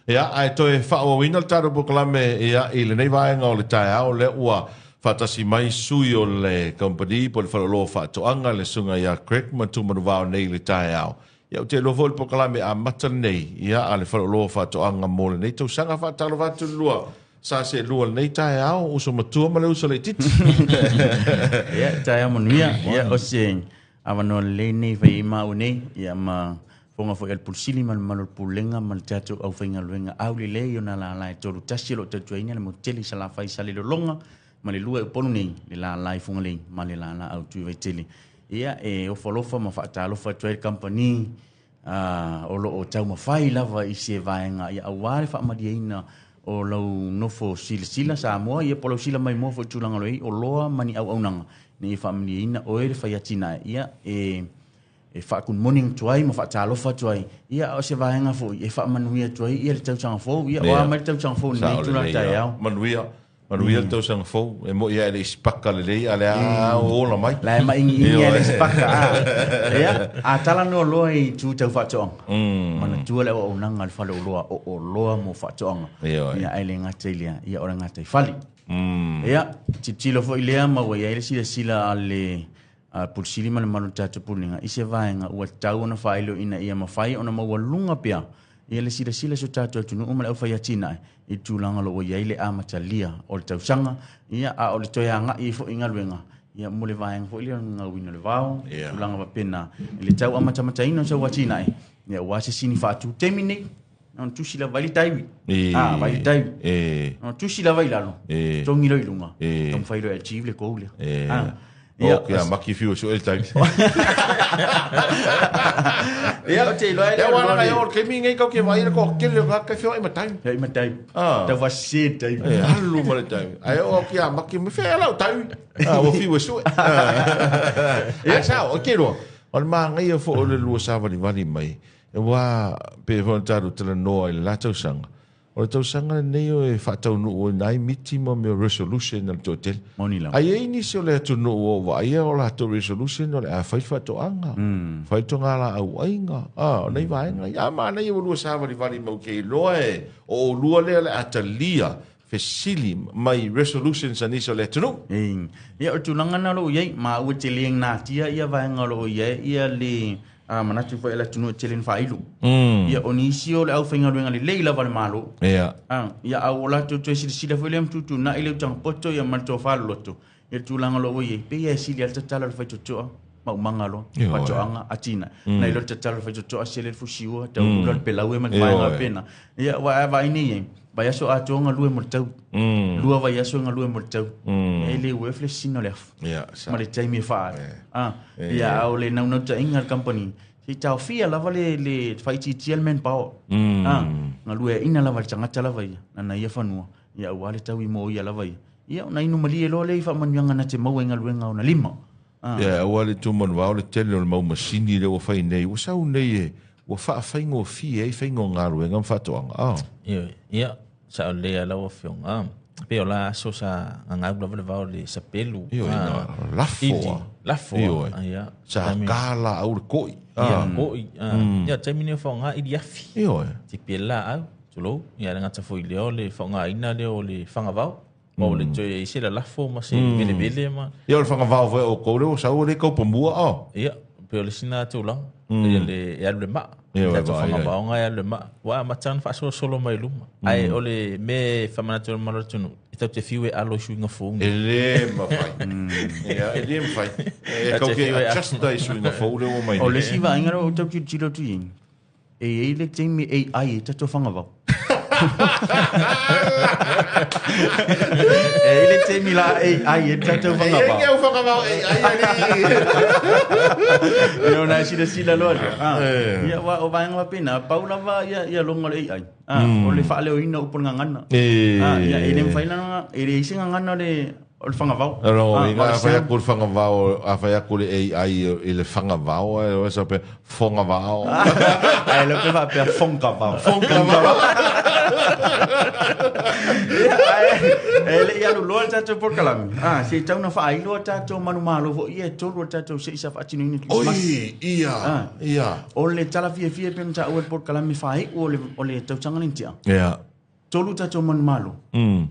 Ia, ae toe faaauauina le tatou polokalame ia i lenei vaega o le taeao lea ua faatasi mai sui o le kamupani po o le Faleoloa o Faatoaga le Susuga ia Craig Matumanuvao nei i le taeao. Ia ou te iloa foi le polokalame amata lenei ia a le Faleoloa o Faatoaga mo lenei tausaga. Faatalofa atu i le lua sa seelua i lenei taeao, uso matua ma le uso laitiiti. Ia, taeao manuia. Ia, o se avanoa lelei lenei e fai ai maua nei, ia ma fofoga foi a le Pule Sili ma le mamalu o le Pulega ma le tatou aufaigaluega aulelei o nā lala e 31 o lo o tautuaina le motu tele i Salafai, Salelologa ma le lua i Upolu nei, le lala i Fugalei ma le lala autu i Vaitele. Ia, e ofo alofa ma faatalofa atu ai le kamupani o lo o taumafai lava i se vaega ia aua le faamalieina o lau nofo silasila Samoa, ia po o lau sila maimoa foi i tulaga o lo o i ai oloa ma ni auaunaga ina ia faamalieina oe le fai atinae, ia e e faa-good morning atu ai ma faatalofa atu ai, ia a o se vaega foi e faamanuia atu ai ia le tausaga fou, ia o a mai le tausaga fou i lenei itula o le taeao. Manuia, manuia le tausaga fou, e moi lava e le i sipaka lelei, a o lea lava ua ola mai. La e ma'igi'igi lava e le i sipaka, a. Ia, a talanoa loa i itu tau faatoaga, manatua le auaunaga a le faleoloa o oloa mo faatoaga, ia ae le gata i lea, ia o le gataifale. Ia, tilotilo foi lea ma ua i ai le silasila a le a Pule Sili ma le mamalu o le tatou Pulega i se vaega ua tatau ona faailo ina ia mafai ona maualuga pea ia le silasila i si o tatou atunuu ma le aufaiatinae i le tulaga o lo o ua i ai le amatalia o le tausaga, ia, a o le toe agai ai foi i galuega, ia, mo le vaega foi lea o le gagauina o le vao, tulaga faapena, i le tau amatamataina o sau atinae, ia, aua se sini faatu. Taimi nei, Na ona tusi lava ai le taiwi. Ah, vai le taiwi. Na ona tusi lava i lalo. Togi loa i luga. Taumafai loa e achieve le goal lea. Ah. Ia, okay, maki fiu sue le taiwi. Ia, o te iloa e le. Ia, wala ngai o le taimi nei kau ke vai le ko kele o ka fio ai matai. Ia i matai. Ah. Tau vasese le taiwi. E alu ma le taiwi. Ai o ki a maki me fea lau taiwi. Ah, ua fiu e sue. Ia, sao, o ke roa. O le māngaia fo o le lua sāvalivali mai. Aua, pei foi ona tatou talanoa i le la tausaga, o le tausaga lenei o e faataunuuina ai miti ma mea o resolution a le toatele. Moni lava. Ae i ai nisi o le atunuu ua ou vaaia o latou resolution o le a fai le faatoaga, fai le togalaau aiga, a, o nai vaega ia. A manaia ua lua savalivali mau ke iloa e o oulua lea o le a talia fesili mai resolutions a nisi o le atunuu. Ia, o le tulaga lena o lo o i ai, ma ua tele natia ia vaega o lo o i ai ia le A manatu foi le atunuu e tele ina faailu. Ia, o nisi o le aufaigaluega lelei lava a le Malo. Ia. A, ia, a ua latou toe silasila foi lea ma tuutuunai le utaga poto ia ma le tofa loloto i le tulaga o lo o ua i ai. Pei lava e sili lava le tatalo a le faitotoa, maumaga loa, faatoaga, atinae, nai lo le tatalo a le faitotoa, sele le fusiua, tauula le pelaue ma le vaega faapena. Ia, aua a vaai nei i ai, vaiaso atoa galue mo le tau. 2 vaiaso e galue mo le tau. E le worth le sisina o le afu. Yeah, ma le taimi e faa. Ah, ia, a o le naunautaiga a le company, se i taofia lava le, le faaitiitia le manpower. Ah, galueaiina lava e le tagata lava ia, nana ia fanua, ia aua le taui mo ia lava ia. Ia, ona inu malie loa lea i faamanuiaga na te maua i galuega ona lima. Ah. Ia, aua le tumanuvao le tele o le mau masini lea ua fai nei, ua sau nei e, ua faafaigofie ai faiga o galuega ma faatoaga. Ah. Ioe, ia, Sao lelei lava lau afioga. E pei o la aso sa gagau lava le vao i le sapelu. Ioe, na lafo a. Lafo a. Ioe. Sa ta laau le koi. Ia, koi. Ia, taimi nei o faaaoga iliafi. Ioe. Tipi ai le laau, tulou. Ia, le gata foi i lea o le faaaogaina lea o le fagavao. Ma ua le toe i ai se lalafo ma se velevele ma. Ia, o le fagavao foi a outou lea ua sau ua le kaupamua. Ia, pei o le isi lena tulaga. Ia le, e alu le maa. Ia, Tatou fagavaoga e alu le maa. Ua amata ona faasolosolo mai luma. Ae o le mea e faamanatu ai i le mamalu o le atunuu, e tatou te fiu e alo i suiga fou nei. E le mafai. Ia, e le mafai. E tatou te adjust ai i suiga fou lea ua mai nei. O le isi vaaiga lea ua ou tau tilotilo atu i ai, E i ai le taimi e ai ai tatou fagavao. E i ai le taimi la e ai ai tatou fagavao. E i ai au fagavao e ai ali. Ia ona e silasila loa lea. Ah. Ia wa o vaega faapena, pau lava ia ia loga o le AI. Ah, o le faaleoina o upu o le gagana. Ah, ia e le mafai ona e leai se gagana o le O le fagavao. Lona uiga, a fai atu le fagavao, a fai atu le AI i le fagavao, e o sa pe fongavao. Ae le pe faapea fongavao. Fongavao. Ia, ae e le i alu loa le tatou polokalame. Ah, se i tau na faailoa tatou manumalo foi ia e tolu o le tatou se i sa faatinoina i le Kerisimasi. Oi, ia, Ah. ia. O le tala fiafia e pei ona taua i le polokalame faaiu o le, o le tausaga lenei tea. Ia. Tolu tatou manumalo.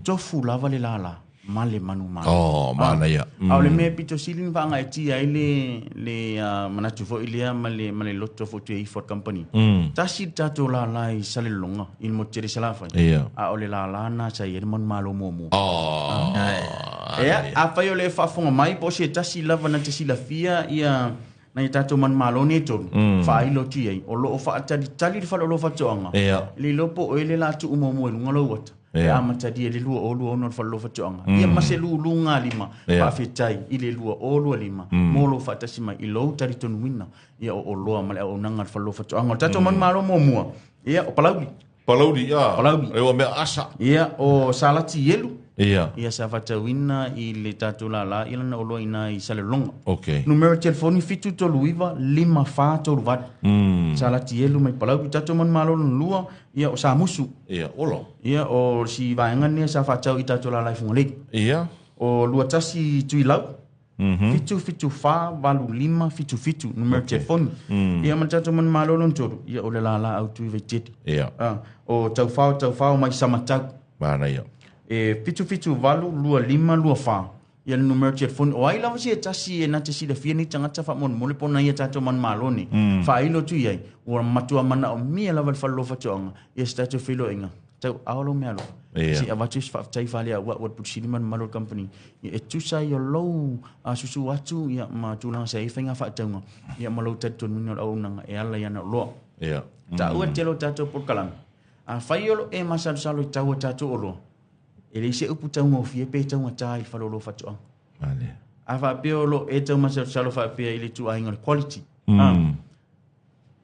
Tofu lava le lala ma le manumalo. Oh, manaia. A o le mea pito sili na faagaetia ai le, le manatu foi lea ma le, ma le loto foi tu e ifo a le company. Tasi le tatou lala i Salelologa, i le motu tele i Salafai. Ia. A o le lala na sa i ai le manumalo muamua. Oh. Ia, afai o le faafofoga mai po o se tasi lava na te silafia ia nai a tatou manumalo nei e tolu, faailo atu i ai, o lo o faatalitali le faleoloa faatoaga. Ia. Le iloa po o ele la tuu muamua i luga lou ata. E Ia. amatalia i le 2026 le faleoloa faatoaga. Ia ma se luluga lima Ia. faafetai i le 2025 mo lou faatasi mai i lou talitonuina ia o oloa ma le auaunaga a le faleoloa faatoaga. O le tatou manumalo muamua, ia o Palauli. Palauli, ia. Palauli. E ua mea asa. Ia o Salati Ielu. Ia. Ia sa faatauina i le tatou lala ia lana oloa ina i Salelologa. Okay. Numera telefoni 739 5438. Salati Ielu mai Palauli. Tatou manumalo lona lua, ia o Samusu. Ia, olo. Ia o si vaega nei sa faatau i tatou lala i Fugalei. Ia. O lua tasi Tuilau. 7 7 4 8 5 7 7 numera telefoni. Ia ma le tatou manumalo lona tolu, ia o le lala au tui Vaitele. Ia. Ah, o taufao taufao mai Samatau. Manaia. E 7 7 8 2 5 2 4. Ia le numera telefoni. O ai lava se tasi e na te silafia ni tagata faamolemole po o nai a tatou manumalo nei. Faailo atu i ai, ua matua manaomia lava le faleoloa faatoaga, ia se tatou feiloaiga. Tau ao lou mea alofa. Ia. Se i avatu se faafetai faaleau au a le Pulusili ma le mamalu o le company. Ia e tusa ai o lou susu atu ia ma tulaga sa i ai faiga faatauga ia ma lou talitonuina o le auaunaga e ala i ana oloa. Ia. Taua le tele o tatou polokalame. Afai o lo e masalosalo i tau o tatou oloa, e leai se upu taugofie pe taugata i le faleoloa faatoaga. Manaia. A faapea o lo e taumasalosalo faapea i le tuaiga o le quality.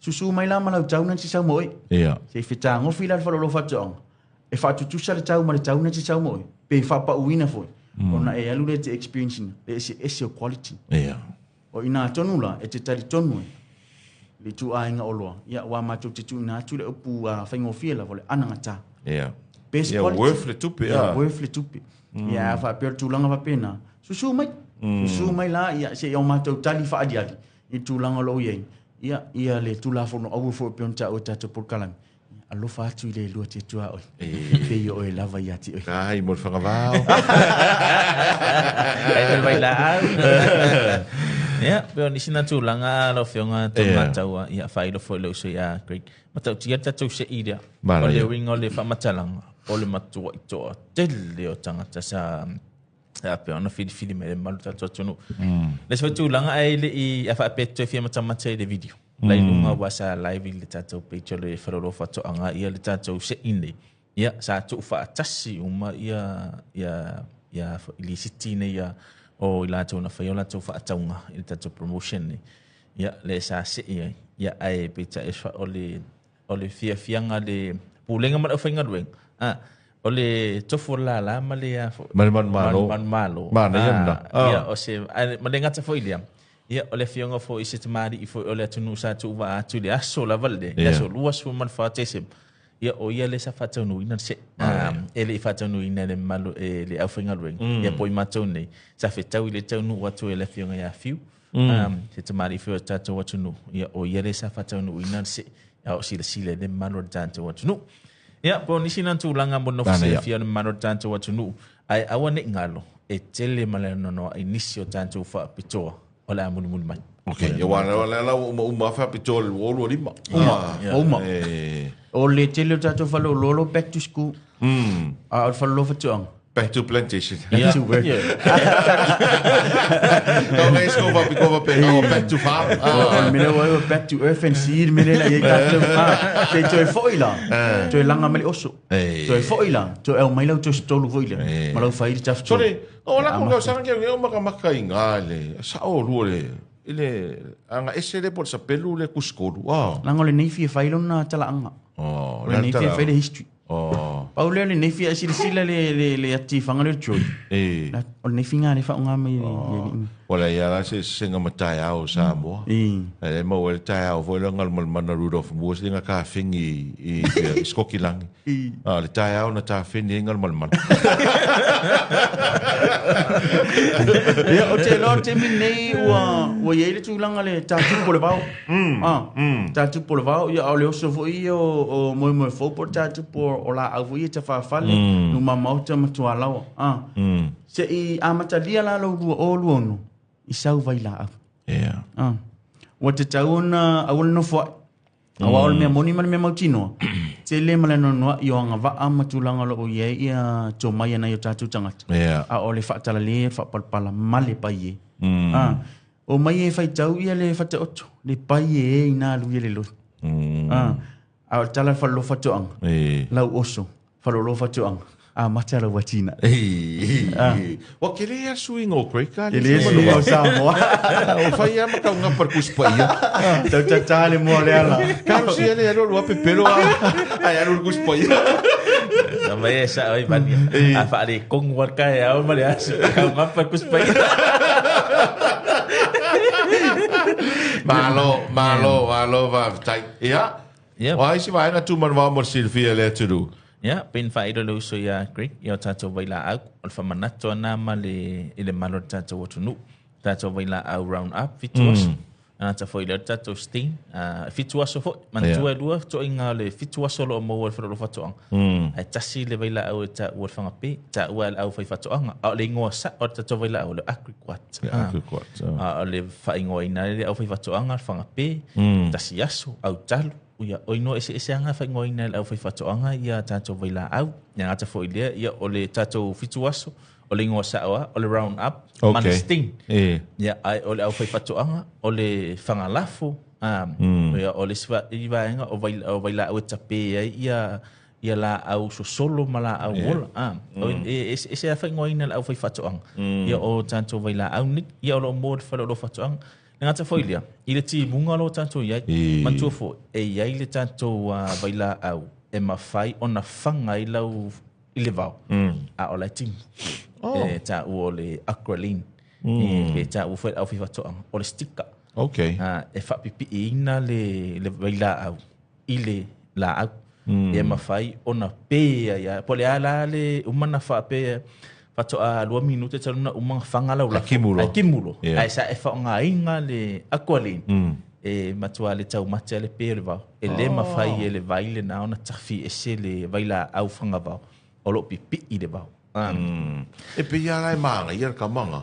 Susu mai la ma lau tau na te sau mo oe. Ia. Se i fetagofi la le faleoloa faatoaga. E faatutusa le tau ma le tau na te sau mo oe. Pe faapauina foi. Ona e alu le te experience ina. Le ese ese o quality. Ia. O ina tonu la, e te talitonu e le tuaiga oloa. Ia, ua matou te tuuina atu le upu, faigofie lava o le anagata. Ia. Best Ia, quality. worth le tupe, Ia, ia. worth le tupe. Ia, a faapea o le tulaga faapena. Susu mai. Susu mai la, ia, se i au matou tali faaliali i tulaga o lo o i ai. Ia, ia le tulafono aua foi pe ona taua tatou polokalame. Alofa atu i le lua te tua oi. Pe i o e lava ia te oi. Ai, mo le whangawao. Ai te vai la au. Ia, pe o nisi na tulaga lau afioga tau Ia. mataua, ia, faailoa foi le uso ia Craig. Matautia tatou se i lea. Manaia. O le uiga o le faamatalaga, o le matua i toa tele o tagata sa a pe ona filifili mai le mamalu o tatou atunuu. Le isi foi tulaga ai le i a faapea toe fia matamata i le video. Lai luga ua sa live i le tatou page o le faleoloa faatoaga ia le tatou se'i nei. Ia, sa tuu faatasi uma ia, ia, ia i lisiti nei ia o i latou na whai o latou faatauga i le tatou promotion nei. Ia, le sa se'i ai. Ia, ai peitai e o le, o le fiafiaga le pulega ma le aufaigaluega. Ah, o le tofu o le lala ma le a fo- Ma le manumalo. Manumalo. Manaia lena. Ah, ia, o se, ai, ma le gata foi lea. Ia, o le afioga foi i se tamali'i foi o le atunuu sa tuuvaa atu i le aso lava le, le Ia. aso 24 Tesema. Ia, o ia le sa faataunuuina le se'i. Ah, e le i faataunuuina le mamalu e le aufaigaluega. Ia, po i matou nei. Sa fetau i le taunuu atu e le afioga ia Fiu. Ah, se tamali'i foi o le tatou atunuu. Ia, o ia le sa faataunuuina le se'i. A o silasila i le mamalu o le tatou atunuu. Ia, po o nisi na tulaga mo nofo Manaia. silafia o le mamalu o le tatou atunuu. Ae aua nei galo, e tele ma le anoanoai nisi o tatou faapitoa o le a mulimuli mai. Okay, ia wā la la uma uma whapitoa le luolu lima. Uma, uma. Eh, O le tele o tatou faleoloa lo back to school. A o le faleoloa faatoaga. Back to plantation. Back to work. Yeah. Kau ngai sko whapitoa whapitoa, oh, back to farm. O le mea lea ua back to earth and seed mea lea i ai tatou. Ah, se i toe foi la. Toe laga mai le oso. Eh. Toe foi la. Toe au mai lau toe tolu foi lea. Ma lau fai le tafutolu. Sorry, o la ko sa ngi ngi o maka maka inga le. Sa o lu le. Ile anga ese le por sa pelu le kuskolu. Ah. Laga o lenei fia fai lona talaaga. Oh, O lenei fia fai le history. Oh. Pau lea o lenei fia silasila le atifaga lea o le Troy. Eh. O lenei figa le faaaoga mai le alii. O le ia la se senga ma taeao o Samoa. E maua ai le taeao foi lea galumalemana Rudolph Moore se ga tafeni i i Skokilangi. A le taeao na tafeni ai galumalemana. Ia, o te iloa o le taimi lenei ua i ai le tulaga le tatupu o le vao. Tatupu o le vao, ia, a o le oso foi ia o moemoe fou po o le tatupu o laau foi ia tafafale, luma maota ma tualaoa. Se i amatalia la lou 2026 i sau vailaau. Ua tatau ona aua le nofo ai. Aua o le mea moni ma le mea mautinoa, tele ma le anoanoai o agavaa ma tulaga o lo o i ai ia tomai a nai o tatou tagata. A o le faatalale, le faapalapala ma le pai e. O mai e faitau ia le fataoto, le pai e ina alu ia le loi. A o le tala le falolo fatoaga, lau oso, falolo fatoaga, amata lau atina. Ua kele ia suiga o Craig ka le Kele suiga o Samoa. O fai ia ma kau ngapa le kusi paia. Tau tata le moa le ala. Kalu si ele alu alu ape pelo a. Ai alu le kusi paia. Na mai e sa oi vani. A fa le kong war ka e au ma le aso. Kau ngapa kus pai. Malo, malo, malo, faafetai. Ia. Ia. O ai se vaega tumanuvao mo le silafia le atunuu? Ia, pei na faailo le uso ia Greg, ia o tatou vailaau, o le faamanatu ana ma le i le malo o le tatou atunuu. Tatou vailaau round up, 7 aso. Gata foi lea o le tatou steam, 7 aso foi. Manatua e lua toaiga o le 7 aso o lo o maua e le faleoloa faatoaga. Ae tasi le vailaau e taua e le fagapē, taua e le aufaifaatoaga. A o le igoa sao o le tatou vailaau, o le Agriquat. Le Agriquat. A o le faaigoaina ai le aufaifaatoaga, le fagapē, tasi aso, autalu. Ia, o igoa eseese lava na faaigoaina e le aufaifaatoaga ia tatou vailaau. Ia gata foi i lea, ia o le tatou 7 aso, o le igoa sao lava, o le round up, ma le sting. Ia, ae o le aufaifaatoaga, o le fagalafo, ia, o le isi vaega o vailaau e tape ai ia ia laau sosolo ma laau ola. E eseese lava faaigoaina e le aufaifaatoaga, ia o tatou vailaau nei, ia o lo o maua i le faleoloa faatoaga. Le gata foi lea, i le timuga o lo o tatou i ai, manatua foi, e i ai le tatou vailaau e mafai ona faga ai lau i le vao, a o la e timu. E taua o le Aqualine, pe taua foi e le aufaifaatoaga, o le sticker. E faapipiiina le vailaau i le laau. E mafai ona pe ai lava. Po o le a la le uma na faape faatoa 2 minute talu na uma na faga lau lafo. Ai timu loa. Ae sa e faaaogaina le Aqualine, e matua le taumate le pe o le vao. E le mafai e le vai lena ona tafi ese le vailaau fagavao o lo o pipii le vao. E pei lava la e magaia le kamaga.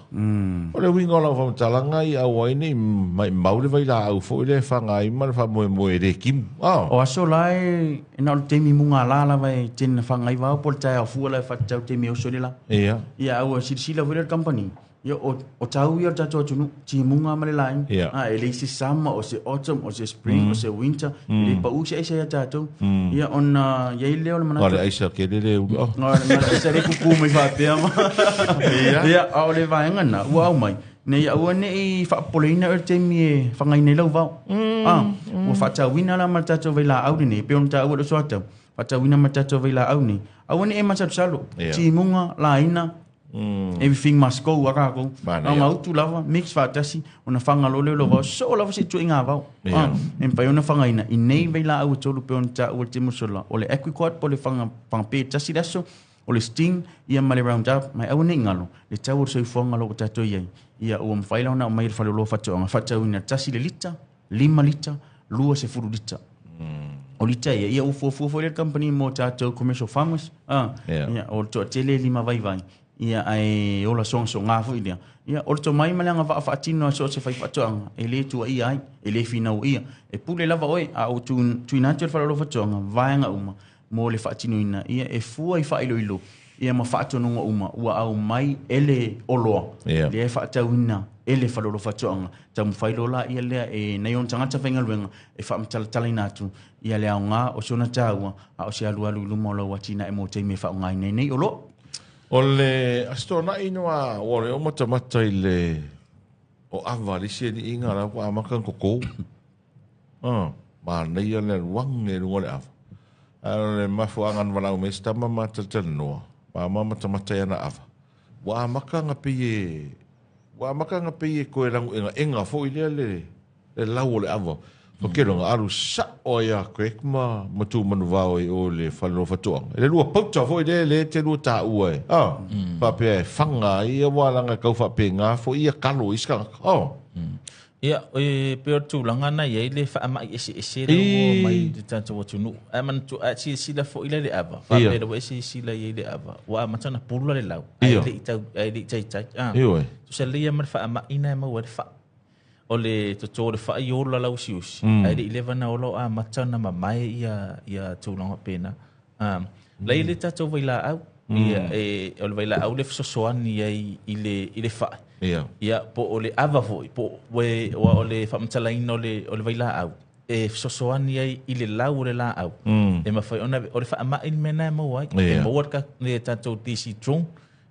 O le uiga o lau faamatalaga i aua ai nei maimau le vailaau foi lea e faga ai ma le faamoemoe e le timu. O aso la e na o le taimi mugala lava e tele na faga ai vao po o le taeao fua la e faatatau i le taimi e oso ai le la. Ia, a ua silasila foi lea le kamupani, ia o tau ia o le tatou atunuu, timuga ma le laina. E leai se summer, o se autumn, o se spring, o se winter, e le pau se aisa ia tatou. Ia ona i ai lea o le manatu. O le aisa kele le ulu. O le aisa le kuku mai faapea ma. Ia, a o le vaega lena ua aumai, ina ia aua ne i faapopoleina oe i le taimi e fagaina ai lau vao. Ua faatauina la ma le tatou vailaau lenei, e pei ona taua i le soatau, faatauina ma le tatou vailaau lenei, aua ne i e masalosalo, timuga, laina, everything must go a kākou. Manaia. Na ona utu lava, mix faatasi, ona faga loa lea o lou vao, soo lava se ituaiga vao. E mafai ona fagaina i nei vailaau e tolu pei ona taua i le taimi o sola, o le Aquicot po o le faga pe tasi le aso, o le sting ia ma le round up, mai aua ne i galo, le tau o le soifuaga o lo o ua tatou i ai. Ia ua mafai la ona aumai e le faleoloa faatoaga, faatauina 1 le lita, 5 lita, 20 lita. O lita ia, ia ua fuafua foi lea le company mo tatou commercial farmers. Ia, o le toatele e lima vaivai, ia ae ola sogasoga foi lea. Ia, o le tomai ma le agavaa faatino a so o se faifaatoaga, e le tuuaia ai, e le finauia. E pule lava oe, a ua tuuina atu e le faleoloa faatoaga, vaega uma mo le faatinoina, ia e fua i faailoilo, ia ma faatonuga uma ua aumai e le oloa, lea e faatauina e le faleoloa faatoaga. Taumafai loa la ia lea e nai ona tagata faigaluega e faamatalatalaina atu ia le aoga o si ona taua, a o se alualu i luma o lau atinae mo taimi e faaaogaina ai nei oloa. O le Aso Toonai noa ua le o matamata i le o ava le isi alii la ua amata ona toto. Manaia le alu ane i luga o le ava. Ae o le mafuaaga na valaau mai ai se tama ma talatalanoa, ma matamata i ana ava, ua amata ona pei e Ua amata ona pei e toe lanu'egaʻega foi lea le le lau o le ava. Fakelo na alu sa'o ai ia Craig ma ma Tumanuvao i o i le fale o fatoaga. I le lua pauta foi lea lea e te lua taua e, a, faapea e faga ai ia aua leaga e tau faapena foi ia kalo i isi tagata. Oh. Ia, e pei o le tulaga na i ai le faamai eseese lea ua omai i le tatou atunuu. Ae manatua, a e silasila foi la i le ava, faapea lea ua e silasila i ai i le ava, ua amata ona pula le lau, ae le i tau, ae le i taitai. A, tusa lelei lava ma le faamai na e maua ai le fai. O le toto o le fai ola lauusiusi, ae le i leva ona ola o amata ona mamae ia, ia tulaga faapena. A, la e i ai le tatou vailaau, ia, e, o le vailaau le fesoasoani ai i le, i le fai. Ia. Ia, po o le ava foi, po o, aua o le faamatalaina o le, o le vailaau, e fesoasoani ai i le lau o le laau. E mafai ona, o le faamai le mea lena e maua ai. E maua le, le tatou DC drone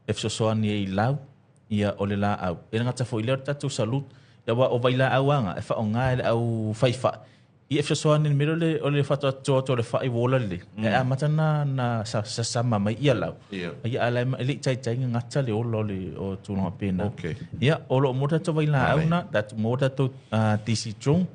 e fesoasoani ai i lau ia o le laau. E le gata foi i lea o le tatou salute, aua o vailaau lava na e faaaoga e le au fai fai ia e fesoasoani i le mea lea o le faatoatoa atu o le fai ua ola lelei, ae amata ona sasama mai ia lau. Ia a la e le i taitai gagata le ola o le o tulaga faapena. Ia o lo o maua tatou vailaau na, maua tatou DC drone,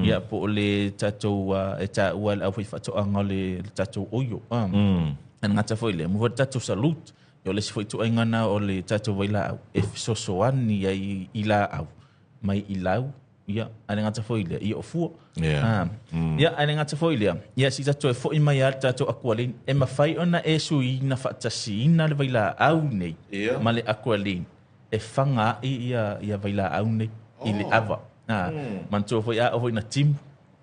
ia po o le tatou e taua e le aufaifaatoaga o le tatou oio. E le gata foi i lea, maua foi le tatou salute. O le isi foi ituaiga na o le tatou vailaau e fesoasoani ai i laau mai i lau, ia, ae le gata foi i lea, ia o fua. Ia, ae le gata foi i lea, ia se i tatou toe foi mai lava i le tatou Aqualene, e mafai ona e suiina faatasiina le vailaau nei ma le Aqualene e faga ai ia vailaau nei i le ava. Manatua foi a oo foi ina timu,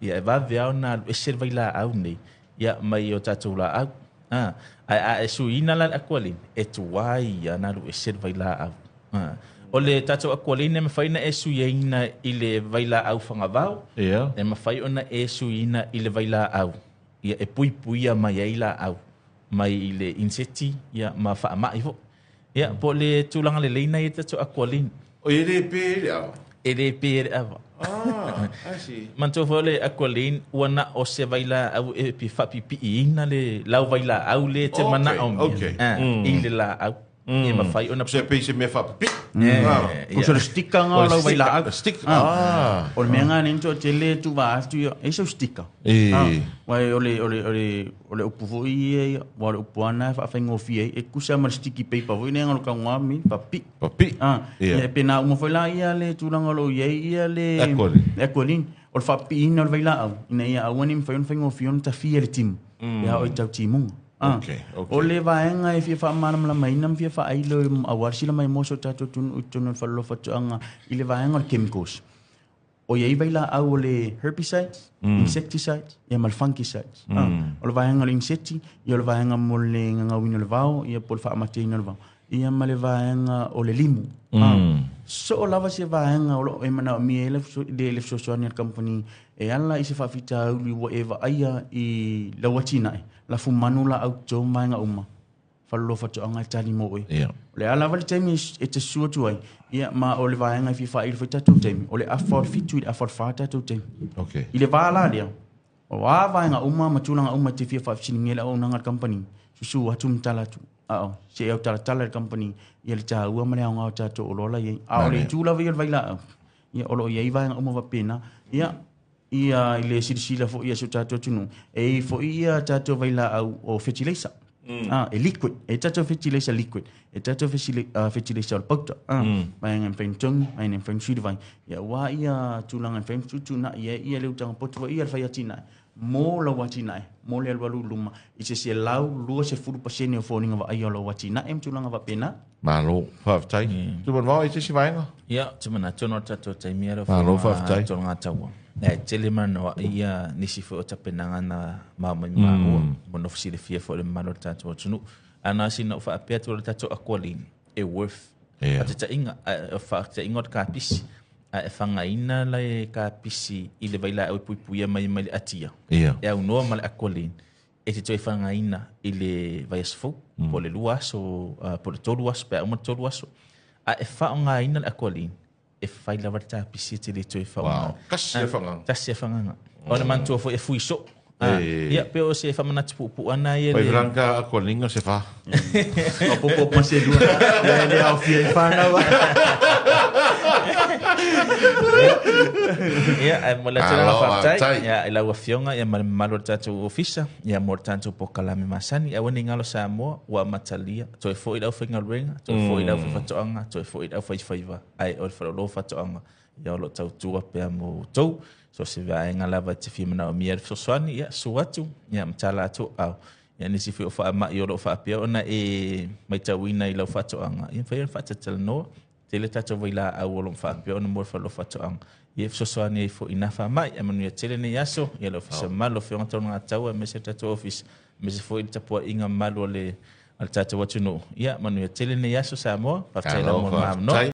ia e vave lava ona alu ese le vailaau nei ia mai o tatou laau. A, ae a e suiina la le Aqualene, e tuai lava ona alu ese le vailaau. A, o le tatou Aqualene e mafai ona e suiina i le vailaau fagavao, e mafai ona e suiina i le vailaau ia e puipuia mai ai laau mai i le inseti ia ma faamai foi. Ia, po o le tulaga lelei na i le tatou Aqualene. O e le pe ai le ava? E le pe ai le ava. Ah, I see. Manatua foi o le Aqualene ua na o se vailaau e faapipiiina le lau vailaau lea e te manaomia i le laau. E mafai ona... Se pei se mea faapipii. Po o le sticker nga o lau vailaau. Stick. Ah. O le mea nga nei toatele e tuuvaa atu ia, e i sau sticker. Aua o le, o le, o le, o le upu foi ia, ia, aua o le upu lava lena e faafaigofie ai, e tutusa ma le sticky paper foi lea na tagoa mi, papi. Papi. Ia, e pena uma foi la ia le tulaga o lo o i ai ia le Aqualene. Le Aqualene. O le faapipiina o le vailaau, ina ia aua ne i mafai ona faigofie ona tafia e le timu, pe a oo i tau timuga. O le vaega e fia faamalamalamaina ma fia faailo aua le sila mai mo so tatou atunuu i totonu o le fale faatoaga i le vaega o le chemicals. O i ai vailaau o le herbicides, insecticides, ia ma le fungicides. O le vaega o le inseti, ia o le vaega mo le gagauina o le vao, ia po o le faamateina o le vao. Ia ma le vaega o le limu. So o lava se vaega o lo o e manaomia ai le fesoasoani a le kamupani e ala i se faafitauli ua e vaaia i lau atinae, lafumanu laau toto ma vaega uma. Faleoloa faatoaga e tali mo oe. O le a lava le taimi e te susu atu ai, ia, ma o le vaega e fia faaili foi tatou taimi, o le afa o le 7 i le afa o le 4 tatou taimi. I le va la lea, o a vaega uma ma tulaga uma e te fia faafesiligia i le auaunaga a le kamupani, susu atu ma tala atu. Ao, se i au talatala i le kamupani, ia le taua ma le aoga o tatou oloa la i ai. A o le itu lava ia o le vailaau, ia, o lo o i ai vaega uma faapena. Ia, ia i le silasila foi a si o tatou atunuu, e i ai foi ia tatou vailaau o fetileisa. E liquid, e tatou fetileisa liquid, e tatou fetileisa o le pauta. Vaega e mafai ona togi, vaega e mafai ona sui le vai. Ia aua ia tulaga e mafai ona tuutuunai ai ia le utaga poto foi ia le fai atinae mo lau atinae, mo le alualu i luma, i se 120% o foliga vaaia o lau atinae ma tulaga faapena. Malo, faafetai. Tumanuvao, e se isi vaega? Ia, ou te manatu ona o le tatou taimi ia Malo, faafetai. Tolga taua. E tele manoa'i ia nisi foi o tapenaga na mao mai maua, mo nofo silafia foi le mamalu o le tatou atunuu. Ae na o sina ou faapea atu o le tatou Aqualene, e worth. Faataitaiga, faataitaiga o le kapisi. A e fagaina le kapisi i le vailaau e puipuia mai mai le atia, e aunoa ma le Aqualene, e te toe fagaina i le vaiaso fou, po o le 2 aso, po o le 3 aso, pe a uma le 3 aso. A e faaaogaina le Aqualene, e fai lava le tapisi e te le toe faaaoga. Wow. Tasi le fagaga. Tasi le fagaga. O le manatua foi e fui soo. Ia, pe o se faamanatu puupuu ana ia le... Pai ka Aqualene se fa. O popo ma se lua. Le le aofia i whanau. Ia, ae momoli atu le agaga faafetai ia i lau Afioga ia ma le mamalu o le tatou Ofisa ia mo le tatou polokalame masani. Aua ne i galo Samoa, ua amatalia, toe foi le aufaigaluega, toe foi le aufaifaatoaga, toe foi le aufaifaiva, ae o le faleoloa o faatoaga ia o lo o tautua pea mo outou. So se vaega lava e te fia manaomia le fesoasoani, ia susu atu, ia ma tala atu au. Ia nisi foi o faamai o lo o faapea ona e matauina i lau faatoaga, ia mafai ona faatalatalanoa. Tele tatou vailaau o lo o faapea ona mo le faleoloa faatoaga, ia fesoasoani ai foi i na faamai. Ae manuia tele nei aso, ia le ofisa mamalu, Afioga Taunagataua, aemaise le tatou ofisa, aemaise foi le tapuaiga mamalu a le tatou atunuu. Ia manuia tele nei aso Samoa. Faafetai lava mo le ma avanoa.